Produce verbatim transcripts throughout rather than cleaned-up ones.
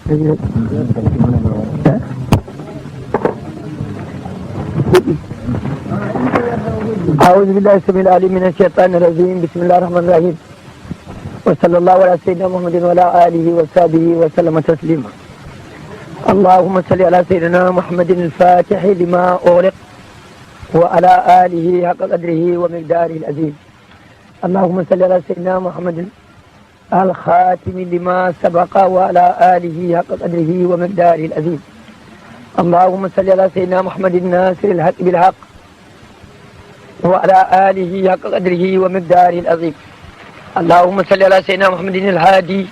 أعوذ بالله السميع العليم من الشيطان الرجيم. بسم الله الرحمن الرحيم. وصلى الله على سيدنا محمد وعلى آله وصحبه وسلم تسليما. اللهم صل على سيدنا محمد الفاتح لما أغلق وعلى آله حق قدره ومقداره العظيم. اللهم صل على سيدنا محمد الخاتم لما سبق وعلى آله حق قدره ومقداره العظيم. اللهم صل على سيدنا محمد الناصر الحق بالحق وعلى آله حق قدره ومقداره العظيم. اللهم صل على سيدنا محمد الهادي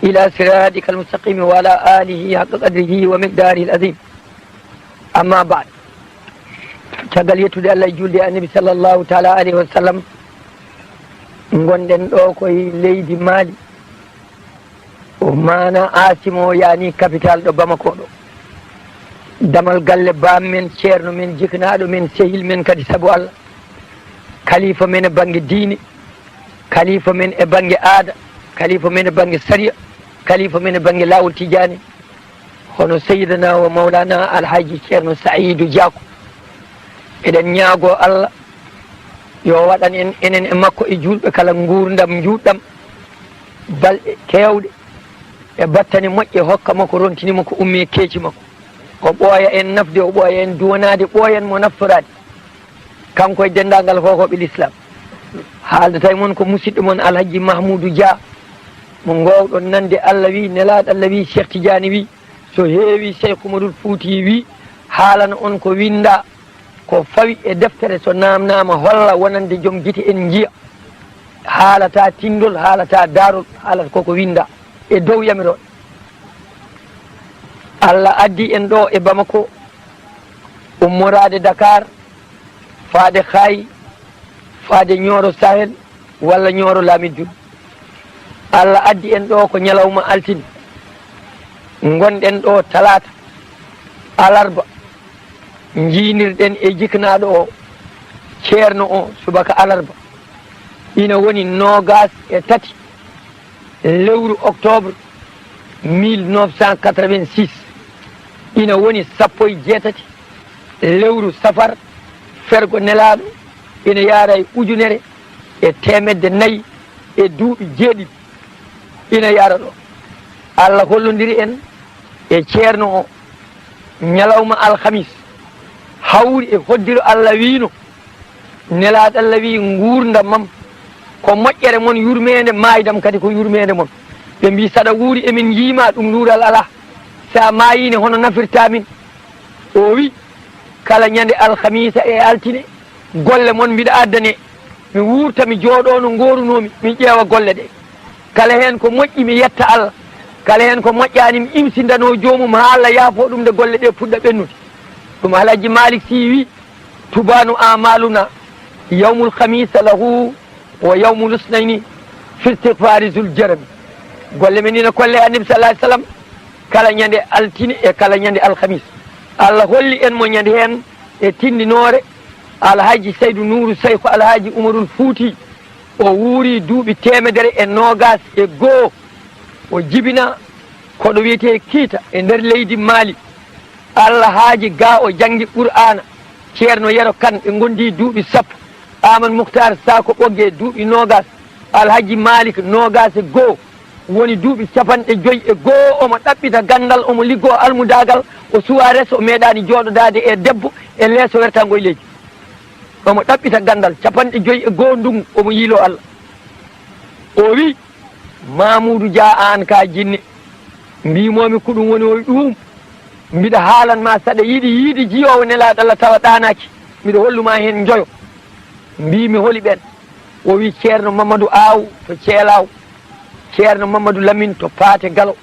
إلى صراطك المستقيم وعلى آله حق قدره ومقداره العظيم. أما بعد. Caggal yettude Allah e julde e Annabi sallallahu taala alayhi wa sallam, ngonɗen ɗo koye leydi Mali. O maana Asimo yani capital ɗo Bamako ɗo. Damal galle baam men, ceerno men, jiknaaɗo men, sehil men kadi sabu Allah. Kalifa men e bannge diine, kalifa men e bannge aada, kalifa men e bannge sariya, kalifa men e bannge laawol Tijaani. Hono Seydina wa Mawlana Alhaji Ceerno Sa'idu Jaaku. Eɗen ñaagoo Allah yo waɗan en, enen e makko e juulɓe kala nguurndam njuutɗam, balɗe keewɗe e battane moƴƴe, hokka mo ko rontini mo, ko ummi e keeci makko. O ɓooya en nafde, o ɓooya en duwanaade, ɓooyan mo naftoraade. Kanko e denndaangal hohooɓe Lislaam. Haaldata e mon ko musidɗo mon Alhaji Mahmuudu Dia, mo ngoowɗon nande Allah wi, nelaaɗo Allah wi, Cheikh Tidiane wi, so heewi Cheikh Umarul Fuuti wi, haalana on ko winnda, ko fawi e deftere, so naamnaama holla wonande joom gite en njiya. Haalata tinndol, haalata daarol, haalata koko winnda e dow yamiroɗe. Allah addi en ɗo e Bamako, ummoraade Dakar, faade Khayi, faade Nioro Sahel walla Nioro Lamine Diouf. Allah addi en ɗo ko ñalawma altine. Ngonɗen ɗo talaata, alarba, njiinirɗen e jiknaaɗo o, ceerno o, subaka alarba. Ina woni noogaas e tati lewru octobre mille neuf cent quatre-vingt-six, ina woni sappo e jeetati lewru safar, fergo nelaaɗo, ina yaara e ujunere e teemedde nayi e duuɓi jeeɗiɗi, ina yaara ɗo. Allah hollondiri en e ceerno o ñalawma alhamis, hawri e hoddiro Allah wiino, nelaaɗo Allah wii, nguurndam am ko moƴƴere mon, yurmeende, maaydam kadi ko yurmeende mon. Ɓe mbii, saɗa wuuri emin njiima, ɗum luural alaa. Sa maayii ne, hono nafirta min? O wi, kala ñande alhamiisa e altine, golle mon mbiɗa addane. Mi wuurta, mi jooɗoo no ngoorunoomi, mi ƴeewa golle ɗe. Kala heen ko moƴƴi, mi yetta Allah. Kala heen ko moƴƴaani, mi imsindanoo joomum haa Allah yaafoo ɗum nde golle ɗe puɗɗa ɓennude. Ɗum Alhaji Malik Sy wi, tubaanu amaluna yawmul khamisa lahu wa yawmul usnayni fi istighfari zul jarami. Golle men ina kolle Annabi sallallahu alaihi wasallam kala ñande altine e kala ñande alhamis. Allah holli en mo ñande heen e tindinoore Alhaji Saydu Nuuru Sayku Alhaji Umarul Fuuti. O wuuri duuɓi teemedere e noogaas e goo. O jibina koɗo wiyetee Kiita e nder leydi Maali. Allah haaji ga o janngi Qur'aana. Ceerno Yero Kan ɓe ngondi duuɓi sappo. Aamadu Muhtaar Saako Ɓoggee duuɓi noogaas. Alhaji Maalik noogaas e goo. Woni duuɓi capanɗe joy e goo omo ɗaɓɓita ganndal, omo liggoo almudaagal, o suwaa res, o meeɗaani jooɗodaade e debbo e leeso wertango e leydi. Omo ɗaɓɓita ganndal capanɗe joy e goo ndungu, omo yiiloo Allah. O wi, Mamuudu Dia, aan ka jinne, mbiimoomi ko ɗum woni o wi ɗuum. Mbiɗa haalan ma, saɗa yiɗi yiide jiyoowo nelaaɗo Allah tawa ɗaanaaki, mbiɗa hollu ma heen njoyo. Mbiimi holi ɓeen? O wi, Ceerno Mamadou Aw to Ceelaaw, Ceerno Mamadou Lamine to Paate Galo,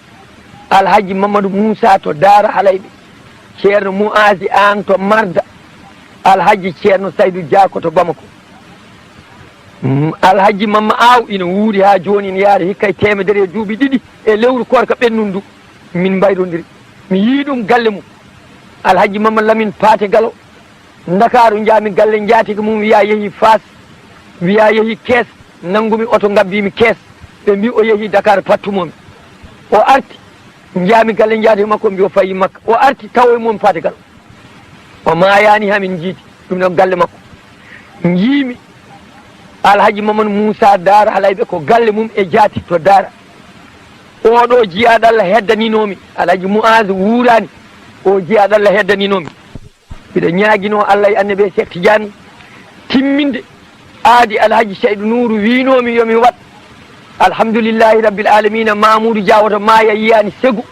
Alhaji Mamadou Moussa to Daara Halayɓe, Ceerno Mu'aazi Aan to Marda, Alhaji Ceerno Saydu Jaako to Bamako. Mm, Alhaji Mamma Aw ina wuuri haa jooni, ina yaara hikka e teemedere e duuɓi ɗiɗi e lewru koorka ɓennundu. Min mbayrondiri. Mi yii ɗum galle mum. Alhaji Mamma Lamine Paate Galo, Ndakaaru njaami galle njaatige mum, wiya yehi Faas, wiya yehi Kees, nanngumi oto, ngabbiimi Kees. Ɓe mbii o yehi Dakar, pattumomi. O arti, Njaami galle njaati makko, mbi o fayi Makka. O arti tawo e mum faade gal. O maayaani haa min njiidi. Ɗum ɗon galle makko. Njiimi Alhaji Mamadou Moussa Daara Halayɓe ko galle mum e jaati to Daara. Oɗo jiyaaɗo Allah heddaninoomi. Alhaji Mu'az wuuraani. O jiyaaɗo Allah heddaninoomi. Mbiɗa ñaaginoo Allah e Annabi e Cheikh Tidiane timminde aadi Alhaji Seydu Nuuru wiinoomi yo mi waɗ. Alhamdulillahi Rabbil Alamina, Mamoudou Dia woto maaya yiyaani Segu,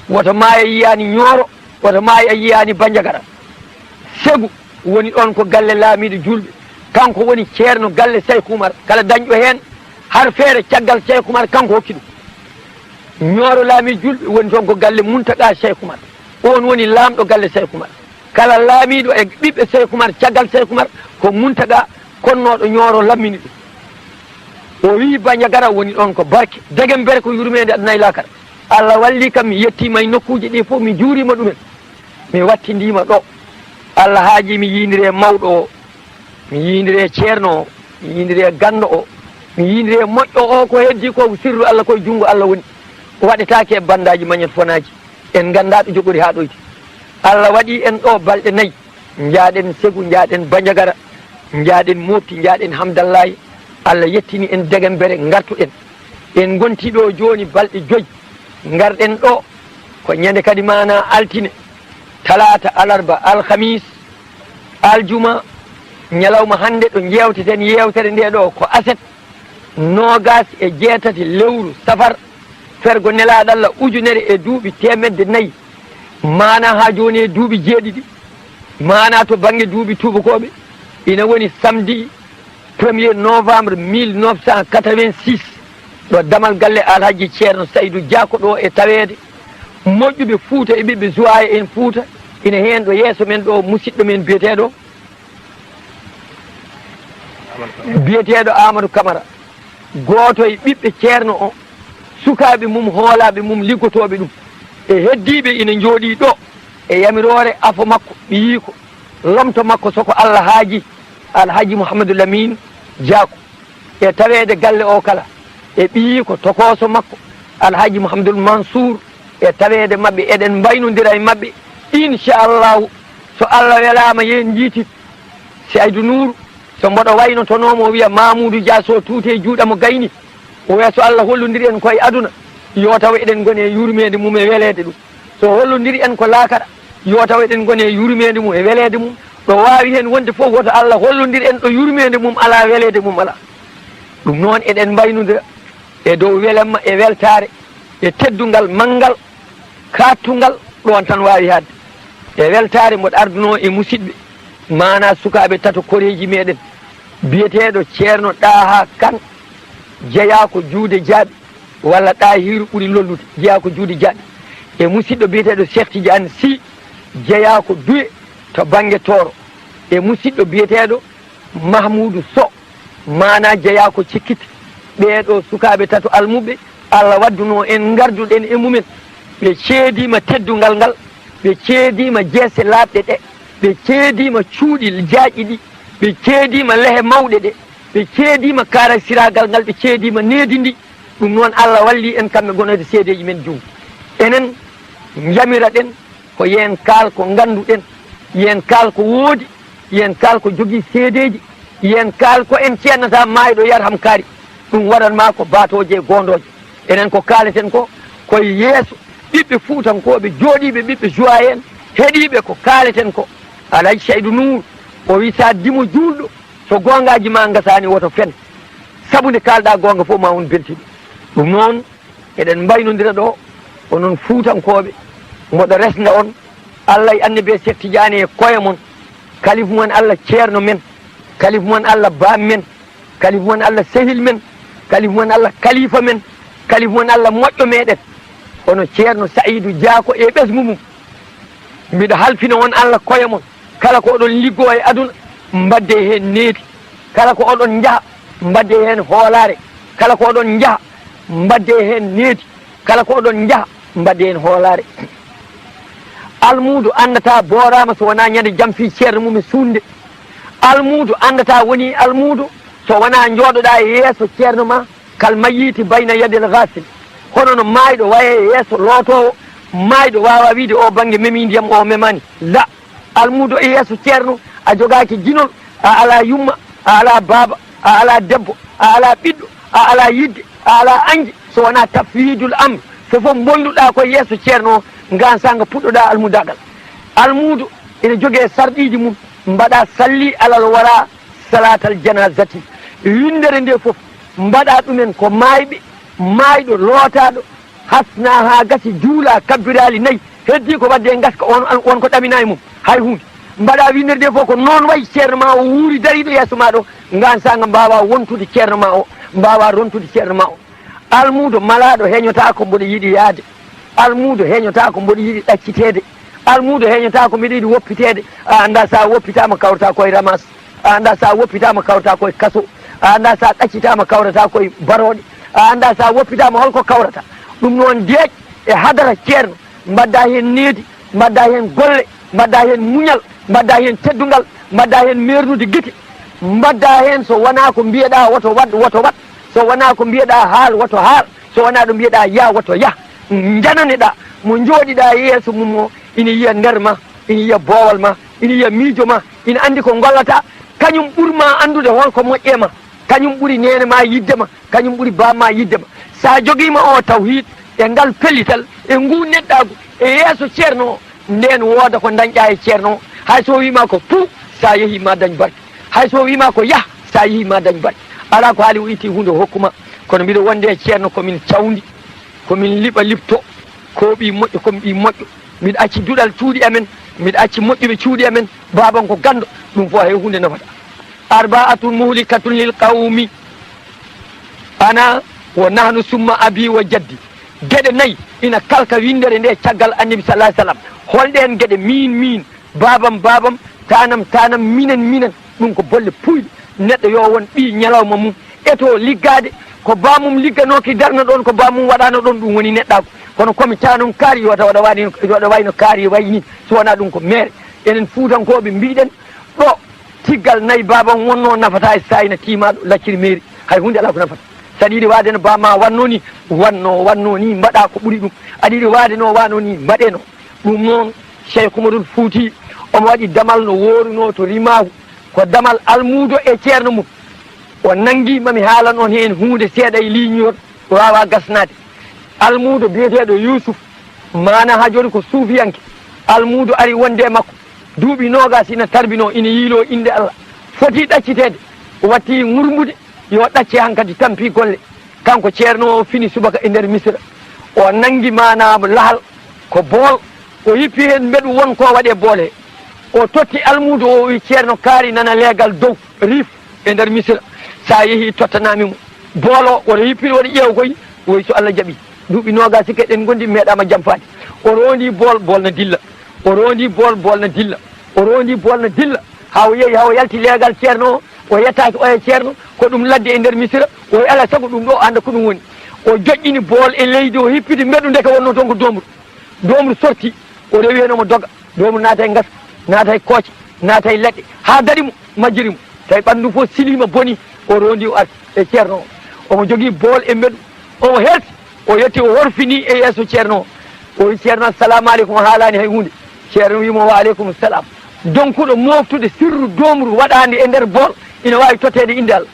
woto maaya yiyaani Ñooro, woto maaya yiyaani Bandiagara. Segu woni ɗoon ko galle laamiiɗo juulɓe, kanko woni ceerno galle Seyku Umar. Kala dañɗo heen har feere caggal Seyku Umar, kanko hokki ɗum. Ñooro laamiiɗo juulɓe woni toon ko galle Muntaga Seyku Umar. Oon woni laamɗo galle Seyku Umar. Kala laamiiɗo e ɓiɓɓe Seyku Umar, caggal Seyku Umar, ko Muntaga konnooɗo Ñooro lammini ɗum. O wii Bandiagara woni ɗoon ko barke. Degembere ko yurmeende aduna e laakara. Allah walli kam mi yettiima e nokkuuji ɗi fof, mi juuriima ɗumen. Mi wattindiima ɗo. Allah haajii mi yiindiree mawɗo o, mi yiindiree ceerno o, mi yiindiree ganndo o, mi yiindiree moƴƴo o. Ko heddii ko sirru Allah, ko e junngo Allah woni. Waɗetaake e banndaaji mañet fonaaji. En nganndaa ɗo jogori haa ɗoyti. Allah waɗi en ɗo balɗe nayi. Njaaɗen Segu, njaaɗen Bandiagara, njaaɗen Mopti, njaaɗen Hamdallahi. Allah yettini en Degembere, ngartuɗen. En ngonti ɗo jooni balɗe joyi. Ngarɗen ɗo ko ñande kadi maana altine, talaata, alarba, alhamis, aljuma, ñalawma hannde ɗo njeewteten yeewtere nde ɗo ko aset. Noogaas e jeetati lewru safar, fergo nelaaɗo Allah ujunere e duuɓi teemedde nayi, maana haa jooni e duuɓi jeeɗiɗi, maana to bannge duuɓi tuubakooɓe, ina woni samedi premier novembre mille neuf cent quatre-vingt-six, ɗo damal galle Alhaji Ceerno Saydu Jaako ɗo e taweede moƴƴuɓe Fuuta e ɓiɓɓe Zuwaya en Fuuta, ina heen ɗo yeeso men ɗo, musiɗɗo men biyeteeɗo biyeteeɗo Amadou Camara, gooto e ɓiɓɓe ceerno o, sukaaɓe mum, hoolaaɓe mum, liggotooɓe ɗum, e heddiiɓe ina njooɗii ɗo e yamiroore afo makko, ɓiyiiko, lomto makko, so ko Allah haaji, Alhaji Mouhamadou Lamine Diack, e taweede galle o kala, e ɓiyiiko, tokooso makko, Alhaji Mouhamadoul Mansour, e taweede maɓɓe, eɗen mbaynondira e maɓɓe, inchallahu, so Allah welaama, yeen njiitit. Si Aydu Nuuru, so mboɗo waynotonoo mo, o wiya, Mamoudou Dia, so tuutee juuɗe mo gayni, o wiya, so Allah hollondiri en ko e aduna, yo taw eɗen ngoni e yurmeende mum e weleede ɗum. So hollondiri en ko laakara, yo taw eɗen ngoni e yurmeende mum e weleede mum. Ɗo waawi heen wonde fof, woto Allah hollondir en ɗo yurmeende mum alaa, weleede mum alaa. Ɗum noon, eɗen mbaynondira e dow welamma e weltaare e teddungal manngal, kaattungal, ɗoon tan waawi haaɗde. E weltaare mboɗo ardunoo e musidɓe, maanaa sukaaɓe tato koreeji meeɗen, biyeteeɗo Ceerno Ɗaaha Kan, jeyaa ko Juude Jaaɓi, walla Ɗaahiiru ɓuri lollude, jeyaa ko Juude Jaaɓi, e musidɗo biyeteeɗo Cheikh Tidiane Sy, jeyaa ko Duye to bannge Tooro, e musidɗo biyeteeɗo Mahmuudu Soh, maanaa jeyaa ko Cikkiti. Ɓee ɗoo sukaaɓe tato almuɓɓe, Allah waɗdunoo en ngarduɗen e mumen. Ɓe ceediima teddungal ngal, ɓe ceediima jeese laaɓɗe ɗe, ɓe ceediima cuuɗi jaajɗi ɗi, ɓe ceediima lehe mawɗe ɗe, ɓe ceediima kaarasiraagal ngal, ɓe ceediima needi ndi. Ɗum noon, Allah walli en kamɓe gonoyde seedeeji men junngo. Enen njamiraɗen ko yeen kaal ko ngannduɗen, yeen kaal ko woodi, yeen kaal ko jogii seedeeji, yeen kaal ko en ceennata maayɗo yarham kaari. Ɗum waɗan maa ko baatooje e goondooje. Enen ko kaaleten ko, ko e yeeso ɓiɓɓe Fuutankooɓe jooɗiiɓe, ɓiɓɓe Joa en, heɗiiɓe ko kaaleten ko. Alhaji Saydu Nuur o wi, so a dimo juulɗo, so goongaaji maa ngasaani, woto fen. Sabu nde kaalɗaa goonga fof, ma won beltiiɗo. Ɗum noon, eɗen mbaynondira ɗo, onon Fuutankooɓe, mboɗo resnda on, Allah e Annabi e Seex Tijaani e koye mon, kalifu mon Allah ceerno men, kalifu mon Allah baam men, kalifu mon Allah sehil men, kalifu mon Allah kalifa men, kalifu mon Allah moƴƴo meɗen, hono ceerno Sa'iidu Jaako e ɓesngu mum. Mbiɗa halfina on Allah koye mon. Kala ko oɗon liggoo e aduna, mbaɗdee heen needi. Kala ko oɗon njaha, mbaɗdee heen hoolaare. Kala ko oɗon njaha, mbaɗdee heen needi. Kala ko oɗon njaha, mbaɗdee heen hoolaare. Almuudo anndataa booraama so wonaa ñande jam fii ceerno mum e suuɗnde. Almuudo anndataa wonii almuudo so wonaa njooɗoɗaa e yeeso ceerno ma, kal mayyiti bayna yadil gaasil. Hono no maayɗo wayee e yeeso lootoowo, Maayɗo waawaa wiyde oo bannge memii ndiyam, oo memaani. La, almuudo e yeeso ceerno, a jogaaki jinol, a alaa yumma, a alaa baaba, a alaa debbo, a alaa ɓiɗɗo, a alaa yiɗde, a alaa annje, so wonaa tafwiidul amr. Fof fof mbonduɗaa ko e yeeso ceerno o, ngaan saanga puɗɗoɗaa almudaagal. Almuudo ina jogii e sarɗiiji mum, mbaɗaa salli alal wara salaatal janaazati. Winndere nde fof mbaɗaa ɗumen ko maayɓe, maayɗo lootaaɗo, hasnaa haa gasi, juulaa kabbiraali nayi, heddii ko waɗde e ngaska, on, on ko ɗaminaa e mum hay huunde. Mbaɗaa winndere nde fof ko noon wayi ceerno ma o wuuri dariiɗo yeeso ma ɗo, ngaan saanga mbaawaa wontude ceerno ma o, mbaawaa rontude ceerno ma o. Almuudo malaaɗo heñotaako mboɗo yiɗi yahde. Almuudo heñotaako mboɗo yiɗi ɗacciteede. Almuudo heñotaako mbiɗo yiɗi woppiteede. A anndaa so a woppitaama kawrata ko e ramas. A anndaa so a woppitaama kawrata ko e kaso. A anndaa so a ɗaccitaama kawrata ko e barooɗe. A anndaa so a woppitaama hol ko kawrata. Ɗum noon deeƴ e hadara ceerno, mbaɗdaa heen needi, mbaɗdaa heen golle, mbaɗdaa heen muñal, mbaɗdaa heen teddungal, mbaɗdaa heen meernude gite, mbaɗdaa heen so wonaa ko mbiyeɗaa woto waɗ, woto waɗ, so wonaa ko mbiyeɗaa haal woto haal, so wonaa ɗo mbiyeɗaa yah woto yah. Njananeɗaa mo njooɗiɗaa e yeeso mum o, ina yiya nder ma, ina yiya boowal ma, ina yiya miijo ma, ina anndi ko ngollataa, kañum ɓur ma anndude hol ko moƴƴe ma, kañum ɓuri neene ma yiɗde ma, kañum ɓuri baam ma yiɗde ma. So a jogiima o tawhiid e ngal pellital e ngu neɗɗaagu e yeeso ceerno o, ndeen wooda ko ndañɗaa e ceerno o. Hay so o wiima ko puh, so a yehii ma dañ barke. Hay so o wiima ko yah, so a yehii ma dañ barke. Alaa ko haali o itti huunde o hokku ma. Kono mbiɗo wonde e ceerno ko min cawndi, ko min liɓa liɓto, ko ɓii moƴƴo, ko mi ɓii moƴƴo. Miɗo acci duɗal cuuɗi amen, miɗo acci moƴƴuɓe cuuɗi amen. Baaban ko ganndo, ɗum fof hay huunde nafata. Arbaatun muhlikatun lil qawmi, ana wa nahnu summa abi wa jaddi. Geɗe nayi ina kalka winndere nde caggal Annabi sallallahu alaihi wasallam. Holɗeen geɗe? Miin, miin, baabam, baabam, taanam, taanam, minen, minen. Ɗum ko bolle puuyɗe. Neɗɗo yo won ɓii ñalawma mum, etoo liggaade. Ko baamum ligganoo ki darna ɗoon, ko baamum waɗaano ɗoon, ɗum woni neɗɗaagu. Kono ko mi taanum kaari, yo tawa ɗo waɗi, yo ɗo wayno kaari wayi nii. So wonaa ɗum ko meere. Enen Fuutankooɓe mbiɗen ɗo, tiggal nayi baabam wonnoo nafata e saayna tiimaaɗo lacciri meeri. Hay huunde alaa ko nafata. So aɗa yiɗi waade no baama wannoo nii, wannoo, wannoo nii, mbaɗaa ko ɓuri ɗum. Aɗa yiɗi waade no waanoo nii, mbaɗee no. Ɗum noon, Cheikh Umarul Fuuti, omo waɗi damal no woorunoo to Rimaahu, ko damal almuudo e ceerno mum. O nanngi ma mi haalan on heen huunde seeɗa e liiñoor, waawaa gasnaade. Almuudo biyeteeɗo Yuusuf, maana hajori ko suufiyanke. Almuudo ari wonde e makko, duuɓi noogaas ina tarbinoo, ina yiiloo innde Allah. Foti ɗacciteede, watti ŋurmbude, yo ɗacce hankadi, tampi golle. Kanko ceerno o fini subaka e nder Misira. O nanngi maana lahal ko bool, o hippi heen mbeɗu won ko waɗe boole. O totti almuudo o, o wi, "Ceerno kaari nana leegal dow, riif e nder Misira. So a yehii tottanaa mi mo." Bool o, woto hippiɗo waɗi ƴeewa koy, o wi, "So Allah jaɓii, duuɓi noogaas hikka eɗen ngondi, mi meeɗaama jamfaade." O roondi bool, bool na dilla. O roondi bool, bool na dilla. O roondi bool na dilla. Haa o yehi, haa o yalti leegal ceerno o, o yettaaki oya ceerno, ko ɗum ladde e nder Misira. O wi, "Alaa sago ɗum ɗo annda ko ɗum woni." O joƴƴini bool e leydi, o hippiti mbeɗu, ndeke wonnoo toon ko doombru. Doombru sorti, o rewi heen omo doga. Doombru naata e ngaska, naata e kooce, naata e leɗɗe, haa daɗi mo, majjiri mo. Tawi ɓanndu fof siliima, boni, o roondi, o arti e ceerno o. Omo jogii bool e mbeɗu, omo herti, o yetti, o horfini e yeeso ceerno o. O wi, "Ceerno, assalamu aleykum," o haalaani hay huunde. Ceerno wi mo, "Wa aleykum salam." Donkuɗo mooftude sirru doombru waɗaandi e nder bool, ina waawi totteede innde Allah.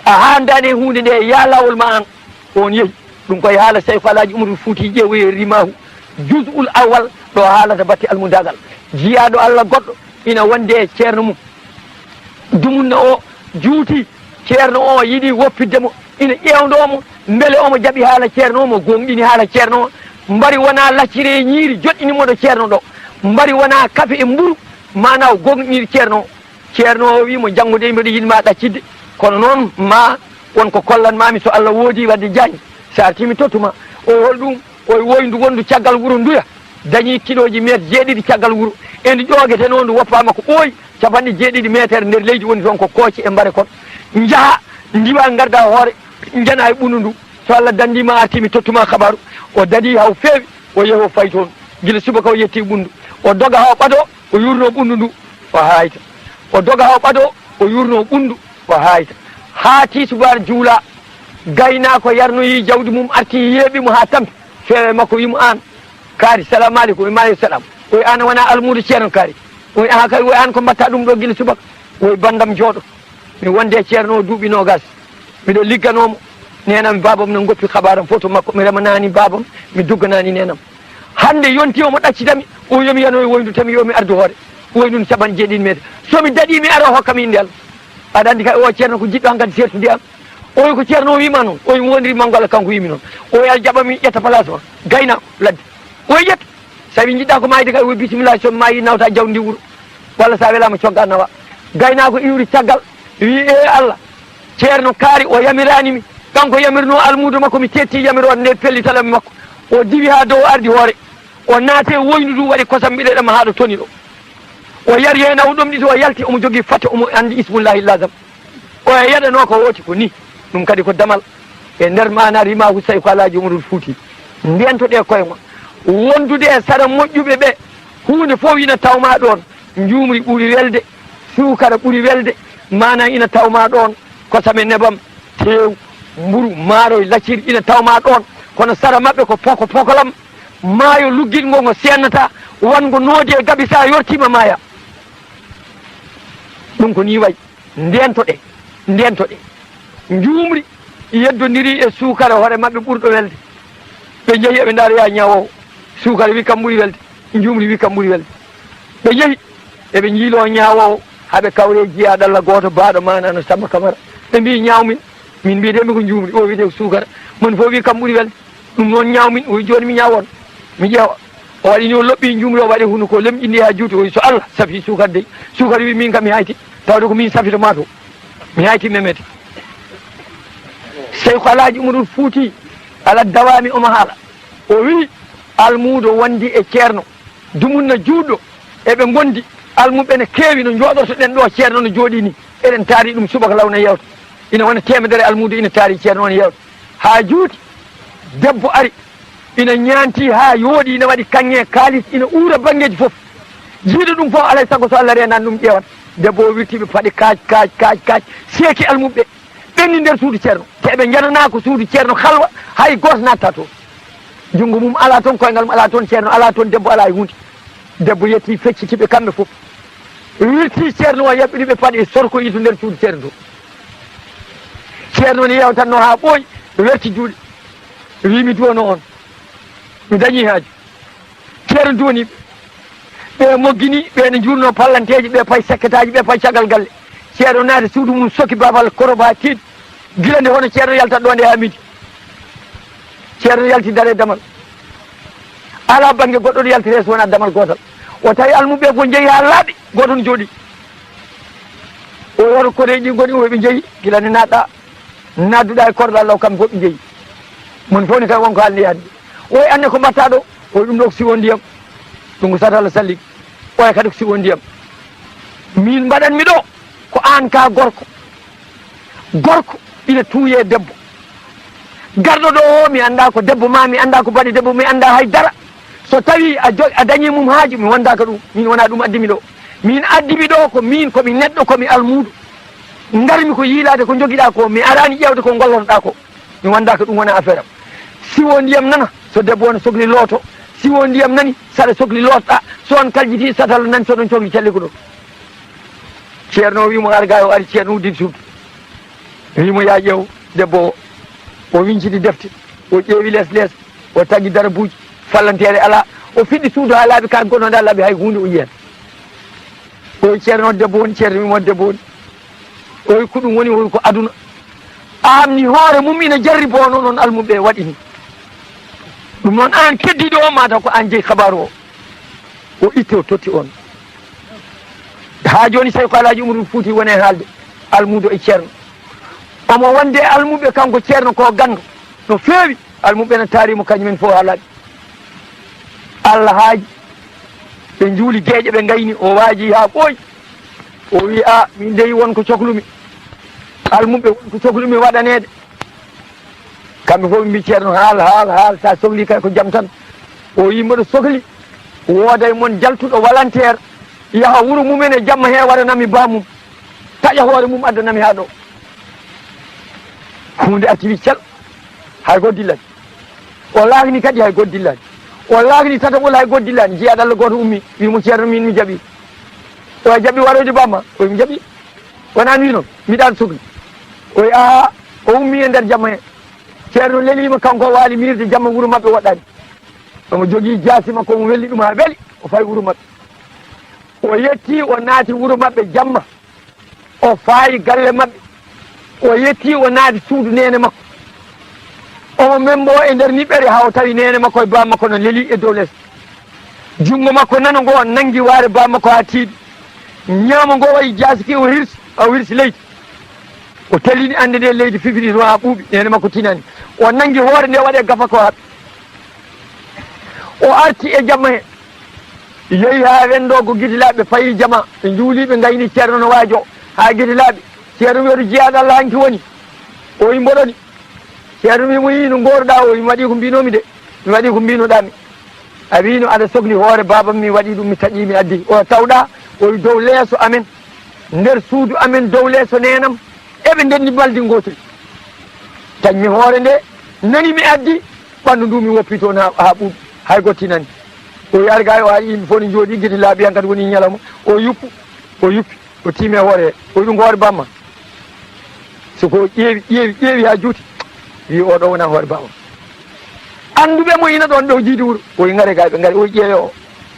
A haandaani e huunde nde, yaa laawol ma aan. On yehi. Ɗum koye haala Seyku Alaaji Umarul Fuuti, ƴeewoye Rimaahu, juz'ul awwal, ɗo haalata batte almudaagal. Jiyaaɗo Allah goɗɗo ina wonde e ceerno mum. Dumunna o juuti, ceerno o yiɗi woppitde mo, ina ƴeewndoo mo, mbele omo jaɓi haala ceerno o, mo gooŋɗini haala ceerno o. Mbari wonaa lacciri e ñiiri joɗɗini mo ɗo ceerno ɗo. Mbari wonaa kafe e mburu, maanaa o gooŋɗiniri ceerno o. Ceerno o wi mo, "Janngo de mbeɗo yiɗ ma ɗaccitde, kono noon ma won ko kollan maa mi, so Allah woodi, wadde jaañ, so artii mi tottu ma." O wi, "Hol ɗum?" O wi, "Woyndu wondu caggal wuro nduya, dañi kiloji meeter jeeɗiɗi caggal wuro, e ndu ƴoogeteno ndu woppaama ko ɓooyi, capanɗe jeeɗiɗi meeter nder leydi woni toon, ko kooci e mbare kon. Njaha, ndiwa, ngarda hoore, njana e ɓundu ndu. So Allah danndii ma, artii mi tottu ma kabaaru." O dadi haa o feewi, o yehi o fayi toon. Gila subaka o yetti ɓundu, o doga haa o ɓadoo, o yurno ɓundu ndu, o haayta. O doga haa o ɓadoo, o yurno ɓundu, o haayta. Haa tiisubaar juulaa, gaynaako yarnoyi jawdi mum, arti yeeɓi mo haa tampi. Feewa e makko, wi mo, "Aan, Kaari, salamu aleykum. O wiyi, maaleykum salam. O wiyi, aan a wonaa almuudo Ceerno Kaari? O wiyi, aha kay. O wiyi, aan ko mbaɗtaa ɗum ɗo gila subaka? O wiyi, banndam jooɗo. Mi wonde e Ceerno o duuɓi noogas. Miɗo ligganoo mo. Neenam e baabam no ngoppi, kabaaram fof to makko. Mi remanaani baabam, mi dugganaani neenam. Hannde yonti omo ɗaccitami, o yomi yanoye woyndu tami, yo mi ardu hoore. Woyndu no capanɗe jeeɗiɗi meeter. So mi daɗii, mi ara, o hokka mi innde Allah. Aɗa anndi kay, o Ceerno ko jiɗɗo hankadi sertude am. O wi ko Ceerno o wiima noon. O wi mi woniri manngo Allah, kanko wiimi noon. O wi aɗa jaɓa mi ƴetta place ma. Gaynaako ladde. O wi ƴetta. Sabi jiɗɗa ko maayde kay, o wi bisimilla, so mi maayi nawta jawdi ndi wuro. Walla sa welaama cogga nawa. Gaynaako iwri caggal, wi, "E Allah, Ceerno Kaari o yamiraani mi. Kanko yamirnoo almuudo makko, mi teetti yamiroore nde, pellital am e makko." O diwi haa dow, ardi hoore. O naati e woyndu ndu, waɗi kosam ɓiɗe ɗam haa ɗo toni ɗo. O yari heen aw ɗomɗiɗo, o yalti, omo jogii fate, omo anndi Ismullaahi Lazam. O yaɗanoo ko wooti ko nii. Ɗum kadi ko damal e nder maana rimaahu Sayku Alaaji Umarul Fuuti. Ndeentoɗee koye mon. Wondude e sara moƴƴuɓe ɓe, huunde fof ina tawmaa ɗoon. Njuumri ɓuri welde, suukara ɓuri welde, maana ina tawmaa ɗoon. Kosam e nebam, teew, mburu, maaroy, lacciri ina tawmaa ɗoon. Kono sara maɓɓe ko poko pokolam, maayo luggiɗngo ngo seennata, wanngo noodi e gaɓi, so a yortiima maaya. Ɗum ko nii wayi. Ndeentoɗee, ndeentoɗee. Njuumri yeddondirii e suukara hoore maɓɓe ɓurɗo welde. Ɓe njehi, eɓe ndaara, yaa ñaawoowo. Suukara wi kam ɓuri welde, njuumri wi kam ɓuri welde. Ɓe njehi, eɓe njiiloo ñaawoowo, haa ɓe kawree, jiyaa ɗalla gooto, baaɗo maana no Samba Kamara. Ɓe mbii, "Ñaaw min." Min mbii, "De, mi ko njuumri." O wiyetee ko suukara. Mon fof wi kam ɓuri welde. Ɗum noon ñaaw min, o wi, "Jooni mi ñaaw on, mi ƴeewa." O waɗi ni, o loɓɓi njuumri, o waɗi hunuko, lemƴini haa juuti, o wi, "So Allah safii suukara dey." Suukara wi, "Min kam mi hayti, tawde ko min safito maa to. Mi hayti memete." Seyku Alaaji Umarul Fuuti, ala dawaami omo haala. O wi, almuudo wondi e Ceerno, dumunna juutɗo, eɓe ngondi, almuɓɓe ne keewi no njooɗotoɗen ɗo, Ceerno no jooɗii ni. Eɗen taari ɗum subaka law no yeewta. Ina wona teemedere almuudo ina taari Ceerno, ina yeewta. Haa juuti, debbo ari, ina ñaanti haa yooɗi, ina waɗi kaŋŋe kaalis, ina uura banngeeji fof. Jiiɗo ɗum fof, alaa e sago so Allah reenaani ɗum, ƴeewat. Debbo o wirti ɓe paɗe kaac, kaac, kaac, kaac, seeki almuɓɓe, ɓenni nder suudu Ceerno. Te ɓe njananaa ko suudu Ceerno halwa, hay gooto naattaa toon. Junngo mum alaa toon, koyngal mum alaa toon, Ceerno alaa toon, debbo alaa e huunde. Debbo yettii, fecciti ɓe kamɓe fof. Wirti Ceerno o, yaɓɓini ɓe paɗe, sorkoyi to nder suudu Ceerno to. Ceerno ne yeewtatnoo haa ɓooyi, werti juuɗe. Wi, "Mi duwanoo on. Mi dañii haaju." Ceerno duwanii ɓe. Ɓe moggini, ɓe ne njuurnoo pallanteeji, ɓe payi sekketaaji, ɓe payi caggal galle. Ceerno naati suudu mum, soki baafal koroba tiiɗ. Gila nde hono Ceerno yaltat ɗo nde haa midi. Ceerno yalti, dare damal. Alaa bannge goɗɗo ɗo yaltiree so wonaa damal gootal. O tawi almuɓɓe fof njehi haa laaɓi, gooto ne jooɗii. O wi, "Hoto koreeji ɗi ngoni?" O wi, "Ɓe njehi, gila nde naatɗaa, naatduɗaa e korɗal law, kamɓe fof ɓe njehi. Mon fof ne kay won ko haalni yahde." O wi, "Aan ne ko mbaɗtaa ɗo?" O wi, "Ɗum ɗo ko siwo ndiyam. Ɗum ko satala salligi. Oya kadi ko siwo ndiyam." "Miin mbaɗanmi ɗo, ko aan ka gorko. Gorko ina tuuyee debbo. Garɗo ɗo o, mi anndaa ko debbo maa, mi anndaa ko baɗi debbo, mi anndaa hay dara. So tawii a jo-, a dañii mum haaju, mi wondaaka ɗum. Miin wonaa ɗum addi mi ɗo. Miin addi mi ɗo ko miin, ko mi neɗɗo, ko mi almuudo. Ngarmi ko yiilaade ko njogiɗaa ko, mi araani ƴeewde ko ngollotoɗaa ko. Mi wondaaka ɗum, wonaa affaire am. Siwo ndiyam nana, so debbo o ne sokli looto. Siwo ndiyam nani, saɗa sokli lootɗaa. So on kaljitii, satala nani, so ɗon cokli calli ko ɗo." Ceerno o wi mo, "Ar ga." O ari, Ceerno udditi suudu. Wi mo, "Yaa ƴeew debbo o." O winciti defte, o ƴeewi les les, o tagi darabuuji, fallanteere alaa. O fiɗɗi suudu haa laaɓi, ka gonnoɗaa laaɓi, hay huunde o yiyaani. O wi, "Ceerno, debbo woni?" Ceerno wi mo, "Debbo woni." O wi, "Ko ɗum woni?" O wi, "Ko aduna." Amni hoore mum ina jarriboo noon, on almuɓɓe waɗi ni. Ɗum noon, aan keddiiɗo o, mataw ko aan jeyi kabaaru o. O itti, o totti on. Haa jooni, Sayku Alaaji Umarul Fuuti woni e haalde almuudo e Ceerno. Omo wonde e almuɓɓe, kanko Ceerno ko ganndo no feewi. Almuɓɓe ne taari mo kañum en fof haa laaɓi. Allah haaji, ɓe njuuli geeƴe, ɓe ngayni, o waaji haa ɓooyi. O wi, "A, min dey won ko coklumi. Almuɓɓe, won ko coklumi waɗaneede." Kamɓe fof ɓe mbii Ceerno, "Haal, haal, haal, sa sokli kay ko jam tan." O wi, "Mboɗo sokli wooda e mon jaltuɗo volontaire, yaha wuro mumen e jamma he, waɗanami baamum, taƴa hoore mum, addanami haa ɗo." Huunde arti, wi, "Cal, hay gooto dillaani." O laakni kadi, hay gooto dillaani. O laakni tataɓol, hay gooto dillaani. Jiyaaɗo Allah gooto ummi, wi mo, "Ceerno, min mi jaɓi." O jaɓi waroyde bamma? O wi, "Mi jaɓi." Wonaa mi non, mbiɗa sukli. O wi, "Aa." O ummi e nder jamma he. Ceerno leliima, kanko o waali miirde jamma, wuro maɓɓe woɗɗaani. Omo jogii jaasi makko, omo welli ɗum haa weli, o fayi wuro maɓɓe. O yetti, o naati wuro maɓɓe jamma. O faayi galle maɓɓe. O yetti, o naati suudu neene makko. Omo membo e nder niɓɓere, haa o tawi neene makko e baaba makko no leli e dow les. Junngo makko nano ngo nanngi waare baaba makko haa tiiɗi. Ñaamo ngo wayi jaasi ki, o hirsi, o hirsi leydi. O tellini annde nde leydi fifiri toon haa ɓuuɓi, neene makko tinani. O nanngi hoore nde waɗe gafa ko haɓɓi. O arti e jamma he. Yehi haa Wenndogo Gitilaaɓe, fayi jama, ɓe njuuli, ɓe ngayni Ceerno no waajo. Haa Gitilaaɓe, Ceerno wi, "Oto jiyaaɗo Allah hanki woni?" O wi, "Mboɗo ni." Ceerno wi mo, "Yii no ngooruɗaa?" O wi, "Mi waɗii ko mbiinoomi de. Mi waɗii ko mbiinoɗaa mi. A wii no aɗa sokli hoore baabam, mi waɗii ɗum, mi taƴii, mi addi. O tawɗaa?" O wi, "Dow leeso amen, nder suudu amen, dow leeso neenam, eɓe ndenndi mbaldi ngootiri. Taƴmi hoore nde, nani mi addi, ɓanndu ndu mi woppi toon haa, haa ɓuuɓi, hay gooto tinani." O wi, "Ar gay." O ari, yimɓe fof ne njooɗii, Gitilaaɓe, hankadi woni ñalawma. O yuppu, o yuppi, o tiimi e hoore he. O wi, "Ɗum ko hoore bamma?" So ko ƴeewi, ƴeewi, ƴeewi haa juuti, wi, "Oɗo wonaa hoore bamma." Annduɓe mo ina ɗoon ɗo jiidi wuro. O wi, "Ngare gay, ɓe ngari." O wi, "Ƴeewe o."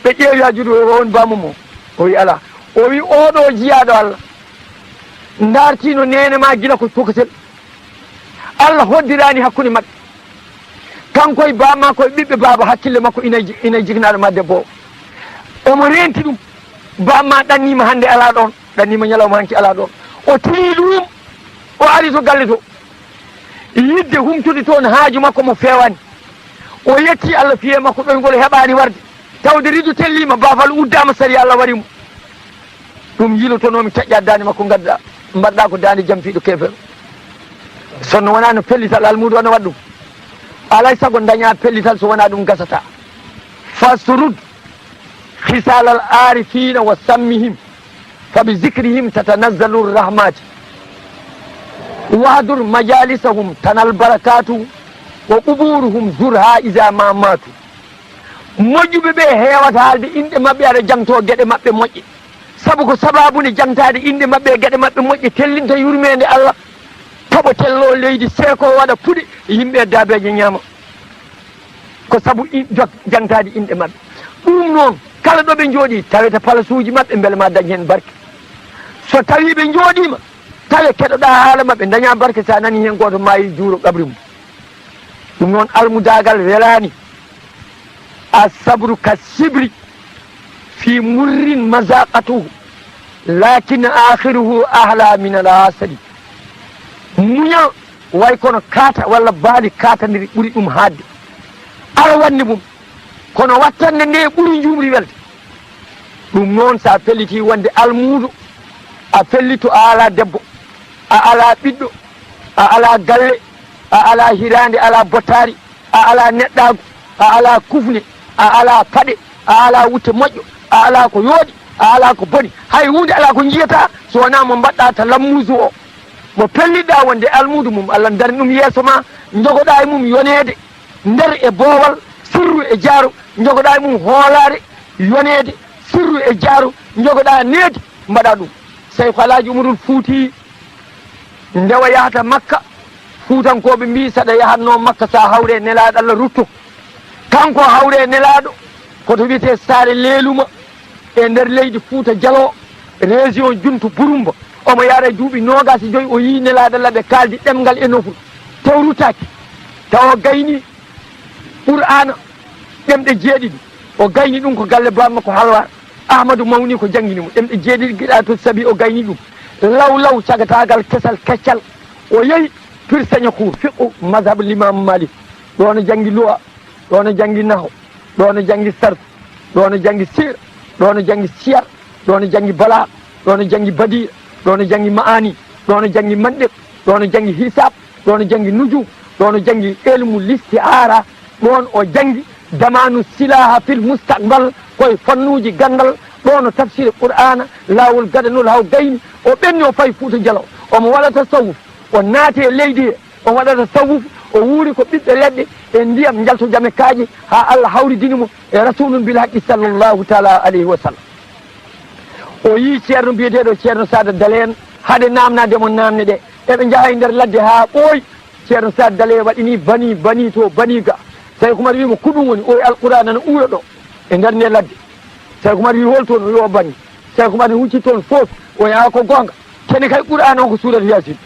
Ɓe ƴeewi haa juuti, o wi, "On bamma mo?" O wi, "Alaa." O wi, "Oɗo jiyaaɗo Allah, ndaartiino neene ma gila ko tokosel. Allah hoddiraani hakkunde maɓɓe. Kanko e baaba makko e ɓiɓɓe baaba, hakkille makko ina e ji-, ina e jiknaaɗo ma debbo o. Omo reenti ɗum. Baaba ma ɗanniima hannde alaa ɗoon, ɗanniima ñalawma hanki alaa ɗoon. O tiini ɗum, o ari to galle to. Yiɗde humtude toon haaju makko mo feewaani. O yetti Allah, fiyee makko ɗoyngol heɓaani warde. Tawde rido telliima, baafal uddaama, sariya Allah warii mo. Ɗum yilotonoomi, taƴƴaa daande makko, ngadda, mbaɗɗaa ko daande jamfiiɗo keefeero. Sinno wonaa no pellital almuudo o no waɗa ɗum, alaa e sago ndañaa pellital, so wonaa ɗum gasataa. Fasrud khisaalal aarifiina wa sammihim, fa bi zikrihim tatanazzalu rahmaati. Wahdur majaalisahum tanal barakaatu, wa qubuuruhum zurhaa izaa maa maatu. Moƴƴuɓe ɓe heewata haalde inɗe maɓɓe, aɗa jangtoo geɗe maɓɓe moƴƴe. Sabu ko sabaabu nde jangtaade inɗe maɓɓe e geɗe maɓɓe moƴƴe tellinta yurmeende Allah, toɓo tello leydi, seeko waɗa puɗe, yimɓe e daabeeje ñaama. Ko sabu in-, jog-, jangtaade inɗe maɓɓe. Ɗum noon, kala ɗo ɓe njooɗii, tawete palasuuji maɓɓe, mbele ma dañ heen barke. So tawii ɓe njooɗiima, tawe keɗoɗaa haala maɓɓe, dañaa barke, so a nanii heen gooto maayii, juuro qabri mum. Ɗum noon, almudaagal welaani. Assabru ka sibri fi murrin mazaqatuhu, lakin akhiruhu ahla min al asali. Muñal way kono kaata walla baali kaatandiri ɓuri ɗum haaɗde. Ala waɗnde mum, kono wattande nde ɓuri njuumri welde. Ɗum noon, so a pellitii wonde almuudo, a pellito, a alaa debbo, a alaa ɓiɗɗo, a alaa galle, a alaa hiraande, alaa bottaari, a alaa neɗɗaagu, a alaa kufne, a alaa paɗe, a alaa wutte moƴƴo, a alaa ko yooɗi, a alaa ko boni, hay huunde alaa ko njiyataa so wonaa mo mbaɗɗaa ta lammuusu o, mo pelliɗaa wonde almuudo mum, Allah darni ɗum yeeso ma, njogoɗaa e mum yoneede. Nder e boowal, sirru e jaaro, njogoɗaa e mum hoolaare, yoneede, sirru e jaaro, njogoɗaa needi, mbaɗaa ɗum. Seyku Alaaji Umarul Fuuti, nde o yahata Makka, Fuutankooɓe mbii, saɗa yahatnoo Makka, so a hawre e Nelaaɗo Allah, rutto. Kanko o hawre e Nelaaɗo, ko to wiyetee Saare Leeluma, e nder leydi Fuuta Jaloo, région Juntu Burumba. Omo yaara e duuɓi noogaas e joy, o yii Nelaaɗo Allah, ɓe kaaldi ɗemngal e nofru, taw ruttaaki. Tawa o gayni Qur'aana ɗemɗe jeeɗiɗi. O gayni ɗum ko galle baaba makko Halwaar. Ahmadu mawni ko janngini mo. Ɗemɗe jeeɗiɗi, qira'atu sabi, o gayni ɗum. Law law, cagataagal kesal keccal. O yehi Pir Sañakuur, fiqhu mazhab Limaamu Maalik. Ɗoon o janngi luga, ɗoon o janngi naho, ɗoon o janngi sarfu, ɗoon o janngi siira, ɗoon o janngi siyar, ɗoon o janngi balaaga, ɗoon o janngi badii'a, ɗoon o janngi ma'aani, ɗoon o janngi mantiq, ɗoon o janngi hisaab, ɗoon o janngi nujuum, ɗoon o janngi ilmu listi'aara, ɗoon o janngi damaanu silaaha fil mustaqbal, ko e fannuuji ganndal, ɗoon o tafsiri Qur'aana, laawol gadanol haa o gayni, o ɓenni, o fayi Fuuta Jaloo, omo waɗa tasawuf, o naati e leydi he, o waɗa tasawuf, o wuuri ko ɓiɓɓe leɗɗe, e ndiyam njalto jame kaaƴe, haa Allah hawridini mo e Rasulun bil haqqi sallallahu taala alayhi wa sallam. O yii ceerno biyeteeɗo Ceerno Saada Dale en, hade naamnaade mo naamne ɗe. Eɓe njaha e nder ladde haa ɓooyi. Ceerno Saada Dale waɗini bani, bani to, bani ga. Sayku Umar wii mo, "Ko ɗum woni?" O wi, "Alqur'aana no uura ɗo e nder nde ladde." Sayku Umar wii, "Hol toon?" O wi, "O bani." Sayku Umar ne hucci toon fof, o yaa ko goonga. Kene kay Qur'aana on ko suuratu Yaasin.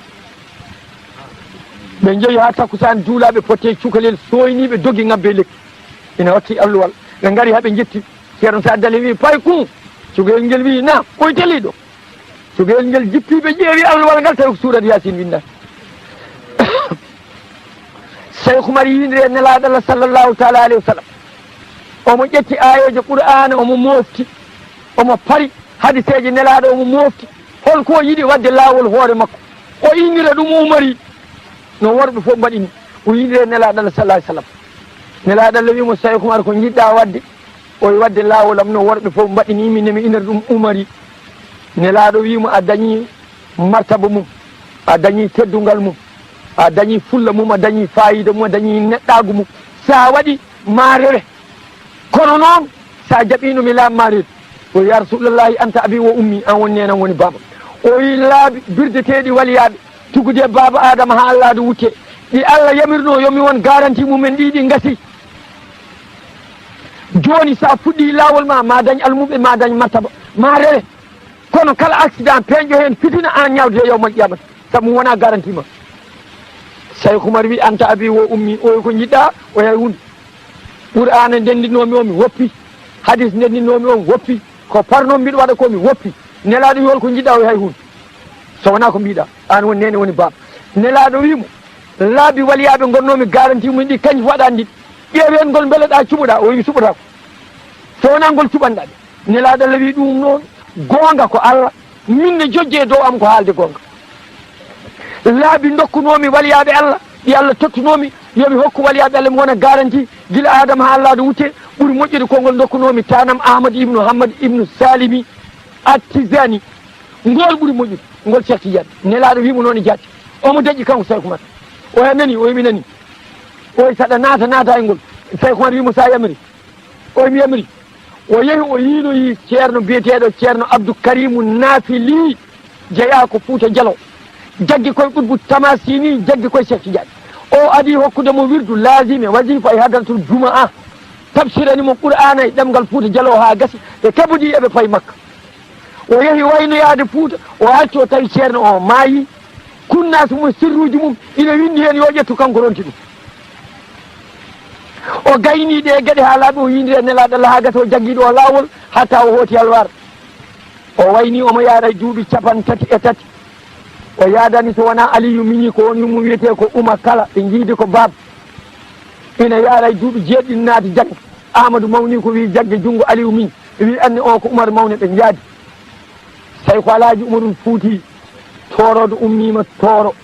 Ɓe njehi haa takkusaan juulaaɓe potte cukalel sooyniiɓe dogi ŋabbe lekki. Ina watti alluwal. Ɓe ngari haa ɓe njetti. Ceerno Saad Dali wii, "Pay kun." Cukalel ngel wii, "Naam." Ɓoy teliiɗo. Cukalel ngel jippi, ɓe ƴeewi alluwal ngal, tawi ko suuratu Yaasin winndata. Sayku Umar yiindiri e Nelaaɗo Allah sallallahu taala alayhi wa sallam. Omo ƴetti aayeejo Qur'aana, omo moofti, omo pari hadiseeje Nelaaɗo, omo moofti. Hol ko o yiɗi waɗde laawol hoore makko? O innira ɗum Umari, no worɓe fof mbaɗi ni. O yiindiri e Nelaaɗo Allah sallallahu alayhi wa sallam. Nelaaɗo Allah wii mo, "Sayku Umar, ko njiɗɗaa waɗde?" O wi, "Waɗde laawol am no worɓe fof mbaɗi ni, min ne mi innira ɗum Umari." Nelaaɗo wii mo, "A dañii martaba mum, a dañii teddungal mum, a dañii fulla mum, a dañii faayiida mum, a dañii neɗɗaagu mum. So a waɗi, ma rewe. Kono noon, so a jaɓiino mi laamma reedu." O wi, "Ya Rasulullahi, anta abi wa ummi, aan woni neene am, woni baaba am." O wi, "Laabi birdeteeɗi waliyaaɓe, tuggude e baaba Aadama haa Allaahu wutte, ɗi Allah yamirnoo yo mi won garanti mumen ɗi, ɗi ngasi. Jooni, so a fuɗɗii laawol ma, ma dañ almuɓe, ma dañ martaba, ma rewe. Kono kala accident peeñɗo heen fitina, aan ñaawdude yawmal qiyamati, sabu mi wonaa garanti ma." Sayku Umar wi, "Anta abi wa ummi." O wi, "Ko njiɗɗaa?" O wi, "Hay huunde. Qur'aana ndenndinoomi o, mi woppi. Hadis ndenndinoomi o, mi woppi. Ko parnoomi mbiɗo waɗa ko, mi woppi." Nelaaɗo wi, "Hol ko njiɗɗaa?" O wi, "Hay huunde. So wonaa ko mbiɗaa, aan woni neene, woni baaba." Nelaaɗo wi mo, "Laabi waliyaaɓe ngonnoomi garanti mum ɗi, kañ waɗaani ɗi. Ƴeew heen ngol, mbele ɗa cuɓoɗaa?" O wi, "Mi suɓotaako. So wonaa ngol cuɓanɗaa ɗe." Nelaaɗo Allah wi, "Ɗum noon, goonga ko Allah, min ne jojje e dow am ko haalde goonga. Laabi ndokkunoomi waliyaaɓe Allah, ɗi Allah tottunoomi, yo mi hokku waliyaaɓe Allah, mi wona garanti, gila Aadama haa Allaahu wutte, ɓuri moƴƴude konngol ndokkunoomi taanam Ahmad ibnu Hammad ibnu Salimi At-Tijaani. Ngool ɓuri moƴƴude, ngol Cheikh Tidiane." Nelaaɗo wi mo noon e jaati. Omo daƴƴi kanko Sayku Umar. O wi, "A nanii?" O wi, "Mi nanii." O wi, "Saɗa naata, naata e ngol." Sayku Umar wi mo, "So a yamiri." O wi, "Mi yamiri." O yehi, o yiiloyi ceerno biyeteeɗo Ceerno Abdou Karimu Naafili, jeyaa ko Fuuta Jaloo. Jaggi koye Qutbu Tamasini, jaggi koye Cheikh Tidiane. O adii hokkude mo wirdu laazime, wazifa e hadratul jumaa. Tafsirani mo Qur'aana e ɗemngal Fuuta Jaloo haa gasi, ɓe keɓodii eɓe payi Makka. O yehi waynoyaade Fuuta, o arti o tawi ceerno o maayi. Kunnaasu mum, sirruuji mum ina winndi heen, yo ƴettu, kanko ronki ɗum. O gaynii ɗee geɗe haa laaɓi, o yiindiri e Nelaaɗo Allah haa gasa, o jaggii ɗo laawol haa tawa o hooti Alwaar. O waynii, omo yaara e duuɓi cappanɗe tati e tati. O yaadani so wonaa Aliyu miñi, ko woni mum wiyetee ko Uma Kala, ɓe njiidi ko baaba. Ina yaara e duuɓi jeeɗiɗi naati jagge. Aamadu mawni ko wii jagge junngo Aliyu miñi. Wii anne o ko Umar mawne, ɓe njaadi. Sayku Alhaji Umarul Fuuti, Tooroodo ummiima Tooro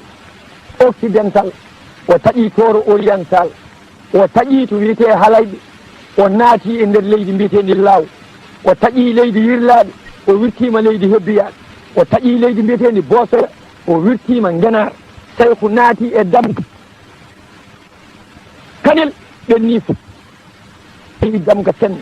Occidental, o taƴii Tooro Oriental, o taƴii to wiyetee Halayɓe, o naatii e nder leydi mbiyeteendi Laaw, o taƴii leydi Yirlaaɓe, o wirtiima leydi Hebbiyaaɓe, o taƴii leydi mbiyeteendi Boosoya, o wirtiima Ngenaar. Sayku naatii e Damga Kanel, ɓennii fof. Tawi Damga Senne,